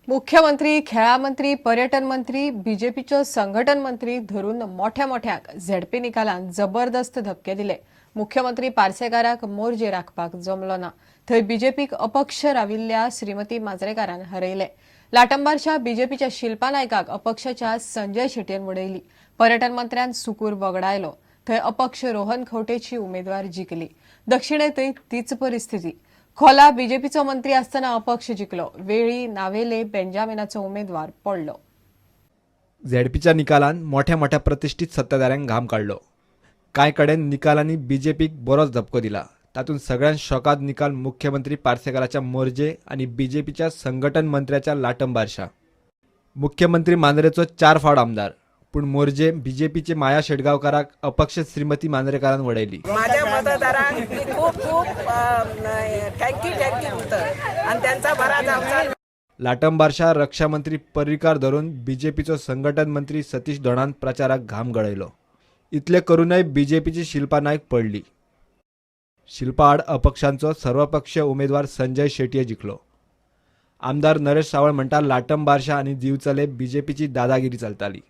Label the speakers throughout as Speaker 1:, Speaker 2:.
Speaker 1: मुख्यमंत्री, खेळा मंत्री, पर्यटन मंत्री, बीजेपीचो संघटन मंत्री धरून मोठ्या मोठ्याक झेडपी निकालान जबरदस्त धपके दिले. मुख्यमंत्री पार्सेकाराक मोर्जे राखपाक जमलो ना. थंय बीजेपीक अपक्ष राविल्ल्या श्रीमती माजरेकारान हरयले. लाटंबारच्या बीजेपीच्या शिल्पा नायकाक अपक्षाच्या संजय शेटयेन वडयली. पर्यटन मंत्र्यान सुकूर वगडायलो. थंय अपक्ष रोहन खंवटेची उमेदवार जिखली. दक्षिणेतय तीच परिस्थिती. खोला बीजेपीचो मंत्री असताना अपक्ष जिखलो. वेळी नावेले बेंजामिनाचो उमेदवार पडलो.
Speaker 2: झेडपीच्या निकालान मोठ्या मोठ्या प्रतिष्ठित सत्ताधाऱ्यांक घाम काडलो. कांय कडेन निकालांनी बीजेपीक बरोच धपको दिला. तातूंत सगळ्यांत शॉकाद निकाल मुख्यमंत्री पार्सेकाराच्या मोरजे आनी बीजेपीच्या संघटन मंत्र्याच्या लाटंबारशा. मुख्यमंत्री मांद्रेचो 4 फावट आमदार, पूण मोरजे बीजेपीचे माया शेटगांवकाराक अपक्ष श्रीमती मांद्रेकारान वडयली.
Speaker 3: माझ्या मतदारांक मी खूप खूप thank you thank you म्हणतं आणि त्यांचा बराच आमचा.
Speaker 2: लाटंबारशा रक्षामंत्री पर्रीकार धरून बीजेपीचो संघटन मंत्री सतीश दोणान प्रचाराक घाम गळयलो. इतले करूनय बीजेपीची शिल्पा नायक पडली. शिल्पा आड अपक्षांचो सर्वपक्षीय उमेदवार संजय शेटये जिखलो. आमदार नरेश सावळ म्हणटा, लाटंबारशा आनी दिवचले बीजेपीची दादागिरी चलताली.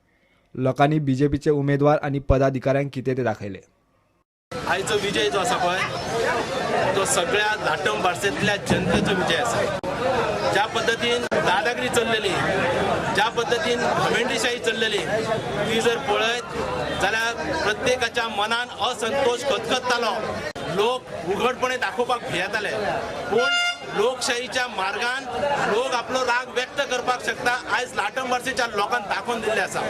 Speaker 2: लोकांनी बीजेपीचे उमेदवार आनी पदाधिकाऱ्यांक कितें ते दाखयले.
Speaker 4: आयचो विजय जो आसा पळय तो सगळ्या लाटम बार्सेंतल्या जनतेचो विजय आसा. ज्या पद्दतीन दादागिरी चल्लेली, ज्या पद्दतीन घमेंडीशाही चल्लेली ती जर पळयत जाल्यार प्रत्येकाच्या मनान असंतोष खतखत्तालो. लोक उघडपणे दाखोवपाक भियेताले, पूण लोकशाहीच्या मार्गान लोक आपलो राग व्यक्त करपाक शकता. आयज लाटम बार्सेच्या लोकांक दाखोवन दिल्लें आसा.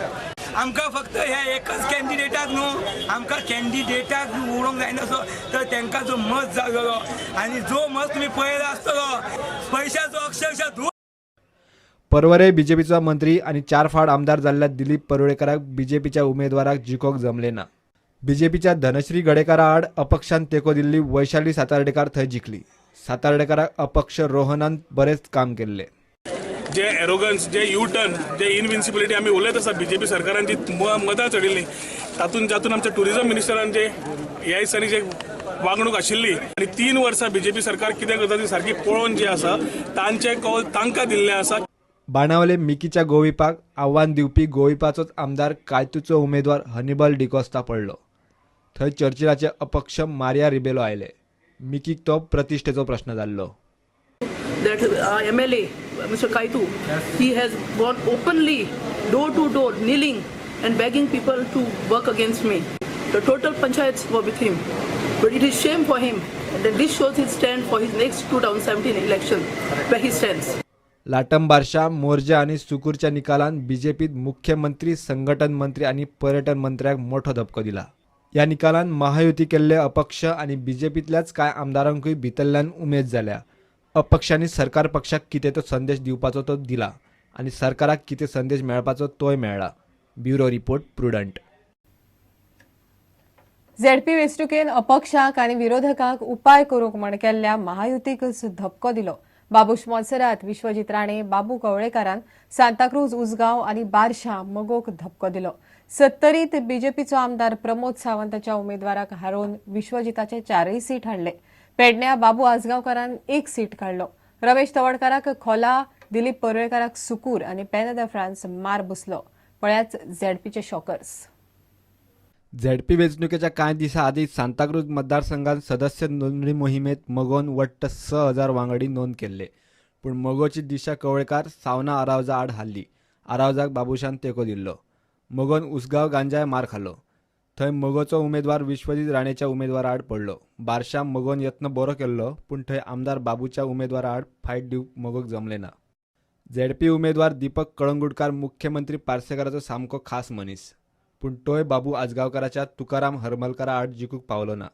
Speaker 5: आमकां फक्त ह्या एकच कॅन्डिडेटाक न्हू, आमकां कॅन्डिडेटाक उडोवंक जायना तर तांकां जो मत जालो आनी जो मत तुमी पळयला आसतलो पयशाचो अक्षरशः धूळ.
Speaker 2: पर्वरे बीजेपीचो मंत्री आनी 4 फावट आमदार जाल्ल्या दिलीप परुळेकराक बीजेपीच्या उमेदवाराक जिखोवंक जमले ना. बीजेपीच्या धनश्री गडेकारा आड अपक्षान तेंको दिल्ली वैशाली सातार्डेकार थंय जिखली. सातार्डेकाराक अपक्ष रोहनान बरेंच काम केल्ले.
Speaker 6: जे एरोगन्स, जे यू टर्न, जे इनविन्सिबिलिटी आमी उलयत आसा, बीजेपी सरकारान जी मदां चडिल्ली तातूंत जातून आमच्या टुरिझम मिनिस्टरान जे ह्या दिसांनी जे वागणूक आशिल्ली आनी 3 वर्सां बीजेपी सरकार कितें करता ती सारकी पळोवन जे आसा तांचे कौल तांकां दिल्लें आसा.
Speaker 2: बाणावले मिकीच्या गोविपाक आव्हान दिवपी गोविपाचोच आमदार कायतूचो उमेदवार हनिबल डिकोस्ता पडलो. थंय चर्चिलाचे अपक्ष मारिया रिबेलो आयले. मिकीक तो प्रतिष्ठेचो प्रश्न जाल्लो.
Speaker 7: That MLA, Mr. Kaitu, he has gone openly door to door, kneeling and begging people to work against me. The total panchayats were with him. But it is shame for him that this shows his stand for his next 2017 election, where he stands.
Speaker 2: Latam Barsha, Morjim आनी सुकूरच्या निकालान बीजेपीत मुख्यमंत्री, संघटन मंत्री आनी पर्यटन मंत्र्याक मोठो धपको दिला. ह्या निकालान महायुती केल्ले अपक्ष आनी बीजेपींतल्याच कांय आमदारांकूय भितरल्यान उमेद जाल्या. अपक्षांनी सरकार पक्षाक कितें तो संदेश दिवपाचो तो दिला आनी सरकाराक कितें संदेश मेळपाचो तोय मेळ्ळा. Bureau report, Prudent.
Speaker 1: ZP वेंचणुकेन अपक्षांक आनी विरोधकांक उपाय करूंक म्हण केल्ल्या महायुतीकच धपको दिलो. बाबूश मोन्सेरात, विश्वजीत राणे, बाबू कवळेकारान सांताक्रूज, उसगांव आनी बारशा मगोक धपको दिलो. सत्तरीत बीजेपीचो आमदार प्रमोद सावंताच्या उमेदवाराक हारोवन विश्वजिताचे 4 सीट हाडले. पेडण्या बाबू आजगांवकारान 1 सीट काडलो. रमेश तवडकाराक खोला, दिलीप परुळेकाराक सुकूर आनी पेना the France मार बसलो. पळयात झेडपीचे शॉकर्स.
Speaker 2: झेडपी वेंचणुकेच्या कांय दिसां आदीं सांताक्रूज मतदारसंघात सदस्य नोंदणी मोहिमेंत मगोन वट्ट 6000 वांगडी नोंद केल्ले. पूण मगोची दिशा कवळेकार सावना आरावजा आड हारली. आरावजाक बाबूशान तेंको दिल्लो. मगोन उसगांव गांजाय मार खालो. थंय मगोचो उमेदवार विश्वजीत राणेच्या उमेदवारा आड पडलो. बारशा मगोन यत्न बरो केल्लो, पूण थंय आमदार बाबूच्या उमेदवारा आड फायट दिवंक मगोक जमलें ना. झेडपी उमेदवार दीपक कळंगुटकार मुख्यमंत्री पार्सेकाराचो सामको खास मनीस, पूण तोय बाबू आजगांवकाराच्या तुकाराम हरमलकारा आड जिखूंक पावलो ना.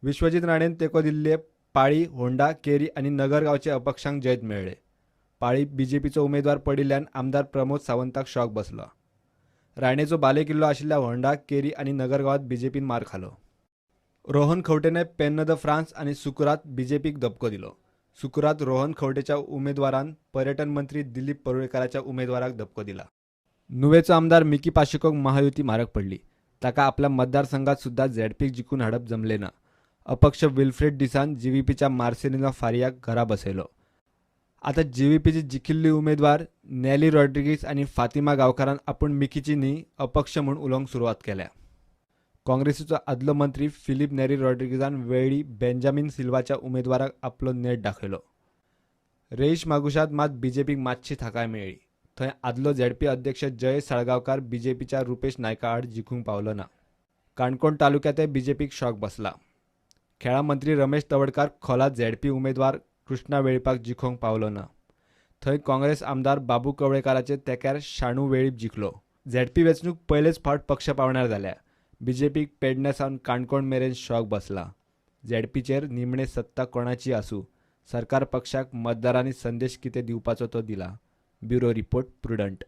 Speaker 2: विश्वजीत राणेन तेंको दिल्ले पाळी, होंडा, केरी आनी नगर गांवचे अपक्षांक जैत मेळ्ळें. पाळी बीजेपीचो उमेदवार पडिल्ल्यान आमदार प्रमोद सावंताक शॉक बसलो. राणेचो बालेकिल्लो आशिल्ल्या होंडा, केरी आनी नगर गांवांत बीजेपीन मार खालो. रोहन खंवटेने पेन्न the France आनी सुकुरात बीजेपीक धपको दिलो. सुकुरात रोहन खंवटेच्या उमेदवारान पर्यटन मंत्री दिलीप परुळेकाराच्या उमेदवाराक धपको दिला. नुवेचो आमदार मिकी पाशिकोक महायुती म्हारग पडली. ताका आपल्या मतदारसंघात सुद्धा झेडपीक जिखून हाडप जमलें ना. अपक्ष विल्फ्रेड डिसान जीव्हीपीच्या मार्सेलिनो फारियाक घरा बसयलो. आतां जीव्हीपीची जिखिल्ली उमेदवार नॅली रॉड्रिगीस आनी फातिमा गांवकारान आपूण मिकीची न्ही अपक्ष म्हूण उलोवंक सुरवात केल्या. काँग्रेसीचो आदलो मंत्री फिलीप नेरी रॉड्रिगीसान वेळी बेंजामीन सिल्वाच्या उमेदवाराक आपलो नेट दाखयलो. रेईश मागुशात मात बीजेपीक मातशी थाकाय मेळ्ळी. थंय आदलो झेडपी अध्यक्ष जयेश साळगांवकार बीजेपीच्या रुपेश नायका आड जिखूंक पावलो ना. काणकोण तालुक्यांतय बीजेपीक शॉक बसला. खेळां मंत्री रमेश तवडकार खोला झेडपी उमेदवार कृष्णा वेळीपाक जिखोवंक पावलो ना. थंय काँग्रेस आमदार बाबू कवळेकाराचे तेंक्यार शाणू वेळीप जिखलो. झेडपी वेंचणूक पयलेच फावट पक्ष पावण्यार जाल्या. बीजेपीक पेडणे सावन काणकोण मेरेन शॉक बसला. झेडपीचेर निमणे सत्ता कोणाची आसूं, सरकार पक्षाक मतदारांनी संदेश कितें दिवपाचो तो दिला. Bureau report, Prudent.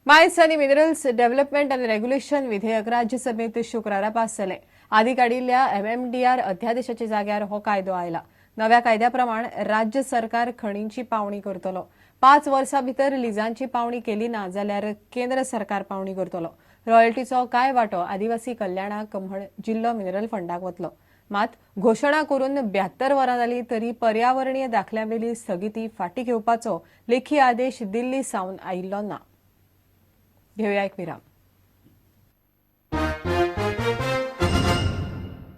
Speaker 1: Mines आनी मिनरल्स डेव्हलपमेंट आनी रेग्युलेशन विधेयक राज्यसभेत शुक्रारा पास जालें. आदी काडिल्ल्या एमएमडीआर अध्यादेशाच्या जाग्यार हो कायदो आयला. नव्या कायद्या प्रमाण राज्य सरकार खणींची पावणी करतलो. 5 वर्सां भितर लिजांची पावणी केली ना जाल्यार केंद्र सरकार पावणी करतलो. रॉयल्टीचो कांय वांटो आदिवासी कल्याणाक म्हण जिल्लो मिनरल फंडाक वतलो. मात घोशणा करून 72 वरां जालीं तरी पर्यावरणीय दाखल्यावेली स्थगिती फाटीं घेवपाचो लेखी आदेश दिल्ली सावन आयिल्लो ना. घेवया एक विराम.